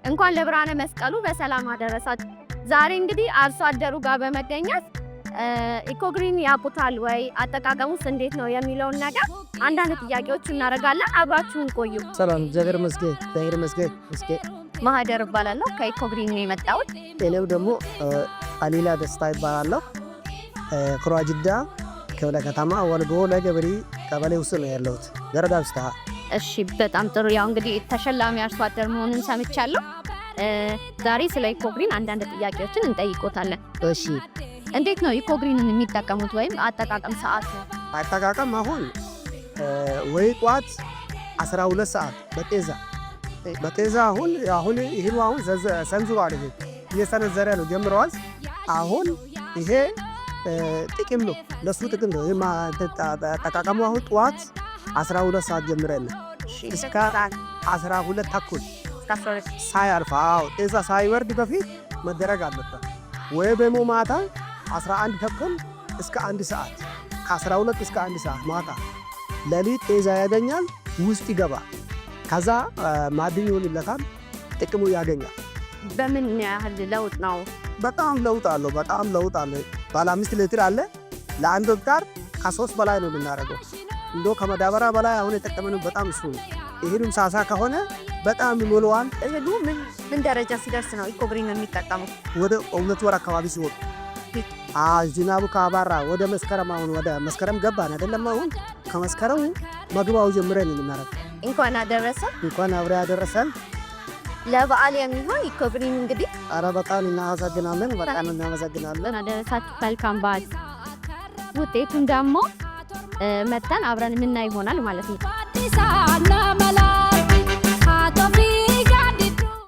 እንኳን ለብርሃነ መስቀሉ በሰላም አደረሳችሁ። ዛሬ እንግዲህ አርሶ አደሩ ጋር በመገኘት ኢኮግሪን ያውቁታል ወይ፣ አጠቃቀሙስ እንዴት ነው የሚለውን ነገር አንዳንድ ጥያቄዎች እናደርጋለን። አብራችሁን ቆዩ። ሰላም፣ እግዚአብሔር ይመስገን፣ እግዚአብሔር ይመስገን ይመስገን። ማህደር እባላለሁ፣ ከኢኮግሪን ነው የመጣሁት። እኔም ደግሞ አሊላ ደስታ ይባላለሁ። ኩራጅዳ ክፍለ ከተማ ወልጎ ለገብሪ ቀበሌ ውስጥ ነው ያለሁት። ገረዳ ውስጥ። እሺ፣ በጣም ጥሩ። ያው እንግዲህ ተሸላሚ አርሶ አደር መሆኑን ሰምቻለሁ። ዛሬ ስለ ኢኮግሪን አንዳንድ ጥያቄዎችን እንጠይቆታለን። እሺ። እንዴት ነው ኢኮግሪንን የሚጠቀሙት ወይም አጠቃቀም ሰዓቱ? አጠቃቀም አሁን ወይ ጧት 12 ሰዓት በጤዛ አሁን ይህኑ አሁን ሰንዝሯል። ይሄ እየሰነዘረ ነው ጀምረዋል። አሁን ይሄ ጥቅም ነው፣ ለሱ ጥቅም ነው። አጠቃቀሙ አሁን ጠዋት 12 ሰዓት ጀምረን እስከ 12 ተኩል ሳያልፍ፣ አዎ፣ ጤዛ ሳይወርድ በፊት መደረግ አለበት። ወይ ደግሞ ማታ 11 ተኩል እስከ 1 ሰዓት፣ ከ12 እስከ 1 ሰዓት ማታ ሌሊት ጤዛ ያገኛል፣ ውስጥ ይገባል። ከዛ ማዕድን ይሆንለታል፣ ጥቅሙ ያገኛል። በምን ያህል ለውጥ ነው? በጣም ለውጥ አለው። በጣም ለውጥ አለው። ባለ 5 ሊትር አለ፣ ለ1 ሄክታር ከ3 በላይ ነው የምናደርገው። እንዶ ከማዳበሪያ በላይ አሁን የጠቀመን በጣም እሱ ነው። ይህንም ሳሳ ከሆነ በጣም ይሞላዋል። እህሉ ምን ምን ደረጃ ሲደርስ ነው ኢኮግሪን የሚጠቀሙት? ወደ 2 ወር አካባቢ ሲወጡ፣ ዝናቡ ካባራ ወደ መስከረም፣ አሁን ወደ መስከረም ገባን አይደለም? አሁን ከመስከረሙ መግባው ጀምረን የምናደርገው። እንኳን አደረሰ። እንኳን አብሬ አደረሰን። ለበዓል የሚሆን ኢኮግሪን እንግዲህ። አረ በጣም እናመሰግናለን። በጣም እናመሰግናለን። አደረሳችሁ። መልካም በዓል። ውጤቱን ደግሞ መተን አብረን የምናይ ይሆናል ማለት ነው።